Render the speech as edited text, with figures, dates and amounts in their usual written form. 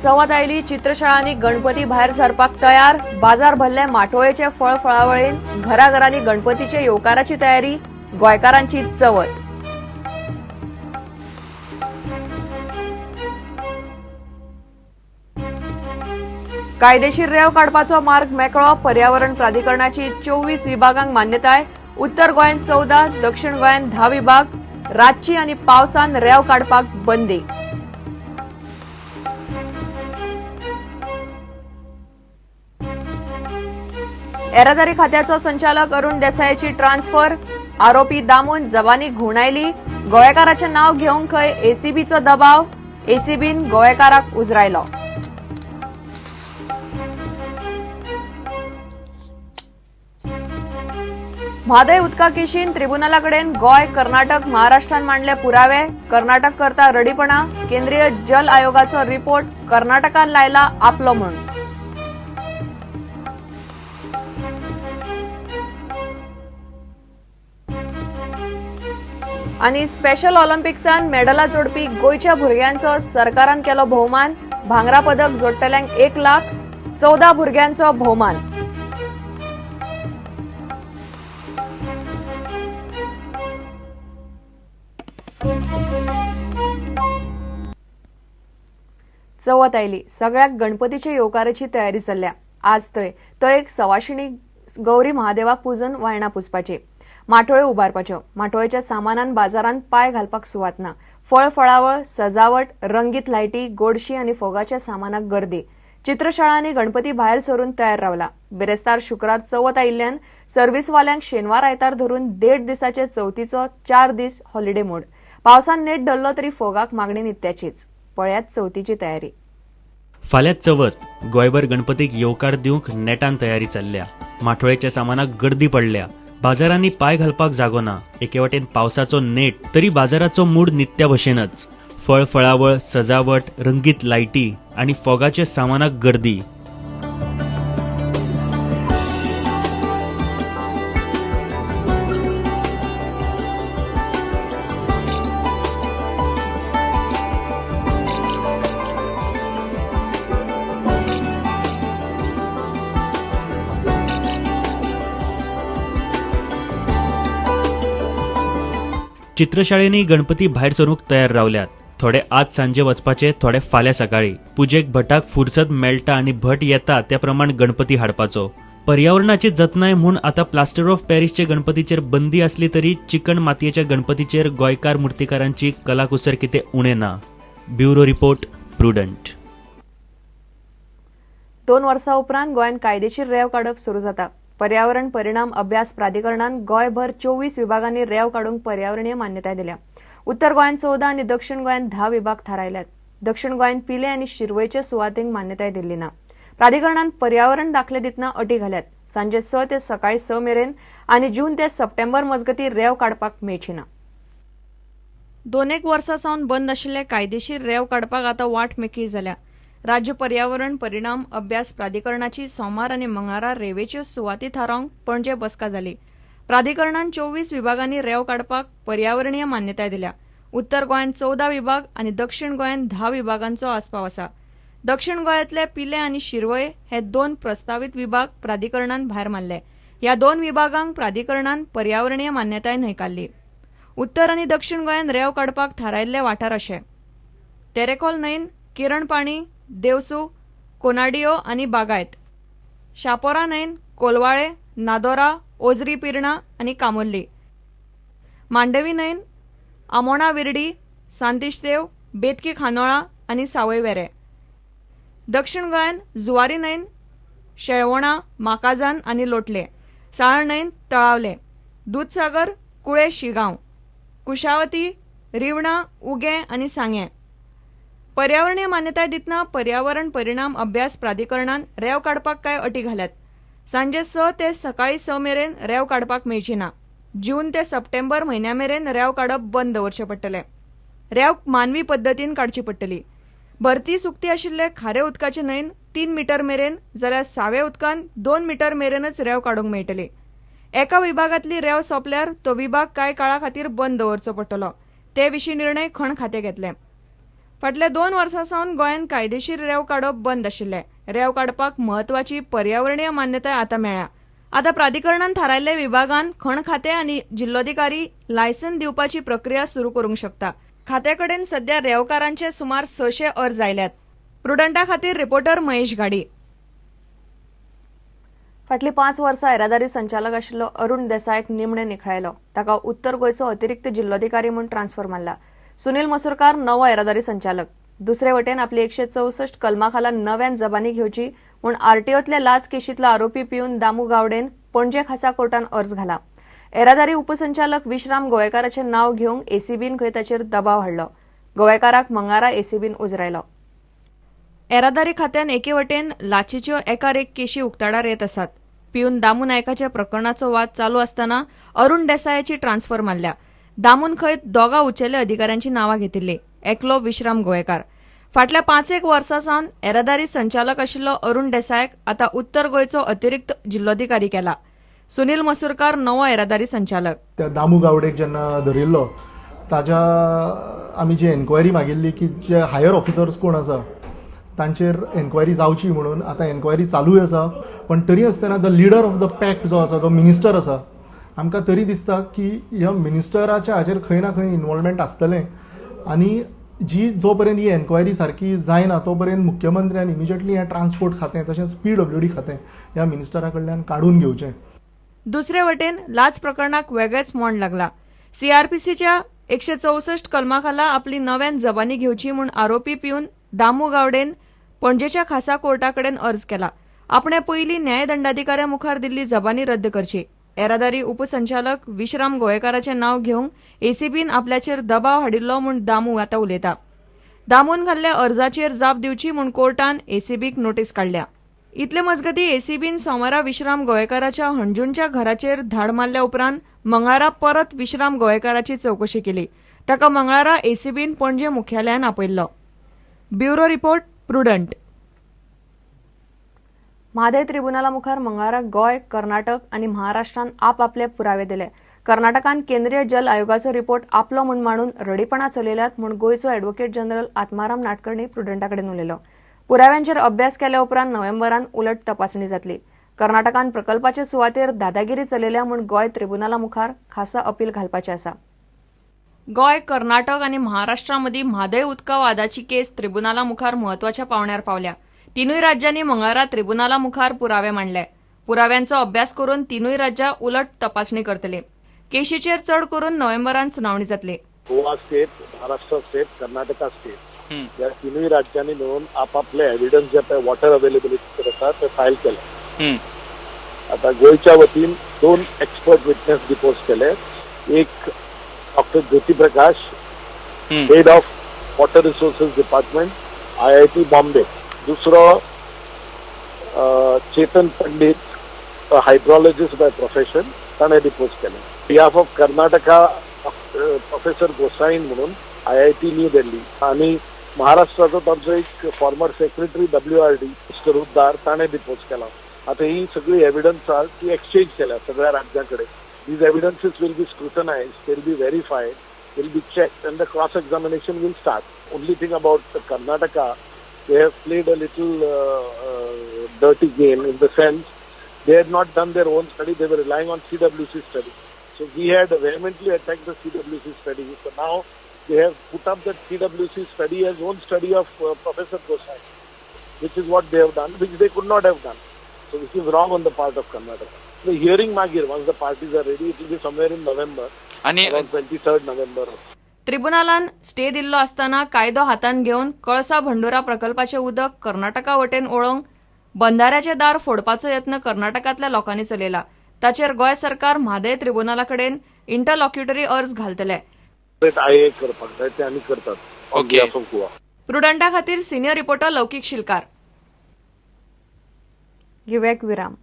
चवथ आयली, चित्रशाळांनी गणपती भायर सरपाक तयार. बाजार भरले माटोळेचे फळ फळावळीन. घराघरांनी गणपतीचे येवकाराची तयारी. गोंयकारांची चवथ. कायदेशीर रेंव काडपाचो मार्ग मेकळो. पर्यावरण प्राधिकरणाची 24 विभागांक मान्यताय. उत्तर गोंयांत 14, दक्षिण गोंयांत 10 विभाग. रातची आनी पावसान रेंव काडपाक बंदी. येरादारी खात्याचो संचालक अरुण देसायाची ट्रान्सफर. आरोपी दामून जबानी घुंवडायली. गोवेकाराचें नांव घेवंक खंय एसीबीचो दबाव. एसीबीन गोवेकाराक उजरायलो. म्हादय उदका केशीन ट्रिब्युनला कडेन गोंय, कर्नाटक, महाराष्ट्रान मांडले पुरावे. कर्नाटक करता रडीपणा. केंद्रीय जल आयोगाचो रिपोर्ट कर्नाटकान लायला आपलो म्हूण. आनी स्पेशल ऑलिम्पिक्सान मेडलां जोडपी गोंयच्या भुरग्यांचो सरकारान केलो भोवमान. भांगरा पदक जोडटल्यांक 1 लाख, 14 भुरग्यांचो भोवमान. चवथ आयली, सगळ्याक गणपतीचे येवकाराची तयारी चल्ल्या. आज थंय थंय एक सवाशिणी गौरी महादेवाक पुजून वायणां पुजपाची, माटोळ्यो उबारपाच्यो. माटोळेच्या सामानान बाजारान पांय घालपाक सुवात ना. फळ फळावळ, सजावट, रंगीत लायटी, गोडशी आनी फोगाच्या सामानाक गर्दी. चित्रशाळांनी गणपती भायर सरून तयार रावला. बिरेस्तार शुक्रार चवथ आयिल्ल्यान सर्विसवाल्यांक शेनवार आयतार धरून 1.5 दिसाचे चवथीचो 4 दीस हॉलिडे मोड. पावसान नेट धरलो तरी फोगाक मागणी नित्याचीच. पळयात चवथीची तयारी. फाल्यां चवथ. गोंयभर गणपतीक येवकार दिवंक नेटान तयारी चल्ल्या. माटोळेच्या सामानाक गर्दी पडल्या. बाजारांनी पांय घालपाक जागो ना. एके वाटेन पावसाचो नेट तरी बाजाराचो मूड नित्या भशेनच. फळ फळावळ, सजावट, रंगीत लायटी आनी फोगाच्या सामानाक गर्दी. चित्रशाळेंनी गणपती भायर सरूंक तयार रावल्यात. थोडे आज सांजे वचपाचे, थोडे फाल्यां सकाळी. पुजेक भटाक फुरसत मेळटा आनी भट येता त्या प्रमाण गणपती हाडपाचो. पर्यावरणाची जतनाय म्हूण आतां प्लास्टर ऑफ पॅरिसचे गणपतीचेर बंदी आसली तरी चिकण मातयेच्या गणपतीचेर गोंयकार मुर्तीकारांची कलाकुसर कितें उणें ना. Bureau report, Prudent. 2 वर्सां उपरांत गोंयांत कायदेशीर रेंव काडप सुरू जाता. पर्यावरण परिणाम अभ्यास प्राधिकरणान गोंयभर 24 विभागांनी रेंव काडूंक पर्यावरणीय मान्यताय दिल्या. उत्तर गोंयांत 14 आनी दक्षिण गोंयांत 10 विभाग थारायल्यात. दक्षिण गोंयांत पिले आनी शिरवयचे सुवातेंक मान्यताय दिल्ली ना. प्राधिकरणान पर्यावरण दाखले दितना अटी घाल्यात. सांजे 6 ते सकाळी 6 मेरेन आनी जून ते सप्टेंबर मजगती रेंव काडपाक मेळची ना. 2-1 वर्सां सावन बंद आशिल्ले कायदेशीर रेंव काडपाक आतां वाट मेकळी जाल्या. राज्य पर्यावरण परिणाम अभ्यास प्राधिकरणाची सोमार आनी मंगळारा रेंवेच्यो सुवाती थारावंक पणजे बसका जाली. प्राधिकरणान 24 विभागांनी रेंव काडपाक पर्यावरणीय मान्यताय दिल्या. उत्तर गोंयांत 14 विभाग आनी दक्षिण गोंयांत 10 विभागांचो आस्पाव आसा. दक्षिण गोंयांतले पिले आनी शिरवय हे 2 प्रस्तावीत विभाग प्राधिकरणान भायर मारले. ह्या 2 विभागांक प्राधिकरणान पर्यावरणीय मान्यताय न्हयकारली. उत्तर आनी दक्षिण गोंयांत रेंव काडपाक थारायल्ले वाठार अशे: तेरेखोल न्हंयन, किरणपाणी, देवसू, कोनाडियो आनी बागायत; शापोरा न्हंयन, कोलवाळे, नादोरा, ओजरी पिर्णा आनी कामुर्ली; मांडवी न्हंयन, आमोणा विर्डी, सांतिश्तेव, बेतकी खानोळा आनी सावयवेरे; दक्षिण गोंयांत जुवारी न्हंयन, शेळवणा, माकाझान आनी लोटले; साळ न्हंयन, तळावले, दुदसागर, कुळे शिगांव, कुशावती, रिवणा, उगें आनी सांगें. पर्यावरणीय मान्यताय दितना पर्यावरण परिणाम अभ्यास प्राधिकरणान रेंव काडपाक कांय अटी घाल्यात. सांजे 6 ते सकाळी 6 मेरेन रेंव काडपाक मेळची ना. जून ते सप्टेंबर म्हयन्या मेरेन रेंव काडप बंद दवरचें पडटलें. रेंव मानवी पद्दतीन काडची पडटली. भरती सुकती आशिल्ले खारे उदकाचे न्हंयन 3 मिटर मेरेन जाल्यार सावे उदकान 2 मिटर मेरेनच रेंव काडूंक मेळटली. एका विभागांतली रेंव सोंपल्यार तो विभाग कांय काळा खातीर बंद दवरचो पडटलो. ते विशीं निर्णय खण खातें घेतलें. फाटल्या 2 वर्सां सावन गोंयांत कायदेशीर रेंव काडप बंद आशिल्लें. रेंव काडपाक म्हत्वाची पर्यावरणीय मान्यताय आतां मेळ्ळ्या. आतां प्राधिकरणान थारायल्ल्या विभागान खण खातें आनी जिल्लोधिकारी लायसन दिवपाची प्रक्रिया सुरू करूंक शकता. खात्या कडेन सध्या रेंवकारांचे सुमार 600 अर्ज आयल्यात. प्रुडंटा खातीर रिपोर्टर महेश घाडी. फाटलीं 5 वर्सां येरादारी संचालक आशिल्लो अरुण देसायक निमणे निखळायलो. ताका उत्तर गोंयचो अतिरिक्त जिल्लोधिकारी म्हूण ट्रान्सफर मारला. सुनील मसूरकार नवो येरादारी संचालक. दुसरे वटेन आपली 164 कलमा खाला नव्यान जबानी घेवची म्हूण आरटीओतल्या लाच केशींतलो आरोपी पिवन दामू गावडेन पणजे खासा कोर्टान अर्ज घाला. येरादारी उपसंचालक विश्राम गोवेकाराचें नांव घेवंक एसीबीन खंय ताचेर दबाव हाडलो. गोवेकाराक मंगळारा एसीबीन उजरायलो. येरादारी खात्यान एके वटेन लाचीच्यो एकार एक केशी उक्ताडार येत आसात. पिवन दामू नायकाच्या प्रकरणाचो वाद चालू आसतना अरुण देसायाची ट्रान्सफर मारल्या. दामून खंय 2 उंचेल्या अधिकाऱ्यांची नांवां घेतिल्ली. एकलो विश्राम गोवेकार. फाटल्या 5-1 वर्सां सावन येरादारी संचालक आशिल्लो अरुण देसायक आतां उत्तर गोंयचो अतिरिक्त जिल्लोधिकारी केला. सुनील मसूरकार नवो येरादारी संचालक. त्या दामू गावडेक जेन्ना धरिल्लो ताज्या आमी जी एन्क्वायरी मागिल्ली की जे हायर ऑफिसर्स कोण आसा तांचेर एन्क्वायरी जावची म्हणून, आतां एन्क्वायरी चालूय आसा. पण तरी आसतना the leader of the pack जो आसा, जो मिनिस्टर आसा, आमकां तरी दिसता की ह्या मिनिस्टराच्या हाजेर खंय ना खंय इन्वॉल्वमेंट आसतलें. आनी जी जो पर्यंत ही एन्क्वायरी सारकी जायना तो पर्यंत मुख्यमंत्र्यान इमिजिएटली हें ट्रान्सपोर्ट खातें तशेंच पीडब्ल्यूडी खातें ह्या मिनिस्टरा कडल्यान काडून घेवचें. दुसरे वटेन लाच प्रकरणाक वेगळेच मोड लागला. सीआरपीसीच्या 164 कलमा खाला आपली नव्यान जबानी घेवची म्हूण आरोपी पिवन दामू गावडेन पणजेच्या खासा कोर्टा कडेन अर्ज केला. आपणे पयलीं न्यायदंडाधिकाऱ्या मुखार दिल्ली जबानी रद्द करची. येरादारी उपसंचालक विश्राम गोवेकाराचें नांव घेवंक एसीबीन आपल्याचेर दबाव हाडिल्लो म्हूण दामू आतां उलयता. दामून घाल्ल्या अर्जाचेर जाप दिवची म्हूण कोर्टान एसीबीक नोटीस काडल्या. इतले मजगती एसीबीन सोमारा विश्राम गोवेकाराच्या हणजूणच्या घराचेर धाड मारल्या उपरांत मंगळारा परत विश्राम गोवेकाराची चवकशी केली. ताका मंगळारा एसीबीन Panaji मुख्यालयान आपयल्लो. Bureau report, Prudent. Mhadei त्रिबुनाला मुखार मंगळारा गोंय, कर्नाटक आनी महाराष्ट्रान आपआपले पुरावे दिले. कर्नाटकान केंद्रीय जल आयोगाचो रिपोर्ट आपलो म्हूण मांडून रडीपणा चलयल्यात म्हूण गोंयचो ॲडव्होकेट जनरल आत्माराम नाडकर्णी प्रुडंटा कडेन उलयलो. पुराव्यांचेर अभ्यास केल्या उपरांत नोव्हेंबरान उलट तपासणी जातली. कर्नाटकान प्रकल्पाचे सुवातेर दादागिरी चलयल्या म्हूण गोंय त्रिबुनाला मुखार खासा अपील घालपाचें आसा. गोंय, कर्नाटक आनी महाराष्ट्रा मदीं म्हादय उदका वादाची केस त्रिबुनाला मुखार म्हत्वाच्या पावंड्यार पावल्या. तिनूय राज्यांनी मंगळारा त्रिबुनाला मुखार पुरावे मांडले. पुराव्यांचो अभ्यास करून तिनूय राज्यां उलट तपासणी करतले. केशीचेर चड करून नोव्हेंबरान सुनावणी जातली. Goa state, Maharashtra state, Karnataka state ह्या तिनूय राज्यांनी मेळून आपापले एव्हिडन्स जे पळय वॉटर अवेलेबिलिटी आसा ते फायल केले. आता गोंयच्या वतीन 2 एक्सपर्ट विटनेस डिपोज केले. एक doctor Jyoti Prakash, head of water resources department, IIT Bombay. दुसरो Chetan Pandit, hydrologist by profession, ताणें डिपोज केलें. Behalf of Karnataka professor Gosain म्हणून IIT new Delhi, आनी महाराष्ट्राचो तांचो एक former secretary WRD mister Uddar ताणें डिपोज केला. आतां ही सगळी एविडन्स आसा ती एक्सचेंज केल्या सगळ्या राज्यां कडेन. These evidences will be scrutinized, they'll be verified, will be checked and the cross examination will start. Only thing about Karnataka, they have played a little dirty game in the sense they had not done their own study, they were relying on CWC study. So we had vehemently attacked the CWC study. So now they have put up that CWC study as own study of Professor Gosai, which is what they have done, which they could not have done. So this is wrong on the part of Karnataka. The hearing magir, once the parties are ready, it will be somewhere in November, around 23rd November. त्रिबुनालान stay दिल्लो आसतना कायदो हातांत घेवन कळसा भंडुरा प्रकल्पाचें उदक कर्नाटका वटेन वळोवंक बंधाऱ्याचें दार फोडपाचो यत्न कर्नाटकांतल्या लोकांनी चलयला. ताचेर गोंय सरकार म्हादय त्रिबुनाला कडेन इंटरलॉक्युटरी अर्ज घालतले. आय करपाक जाय ते आमी करतात ऑन बिहाफ ऑफ गोवा. प्रुडंटा खातीर सिनियर रिपोर्टर लौकीक शिलकार. घेवया एक विराम.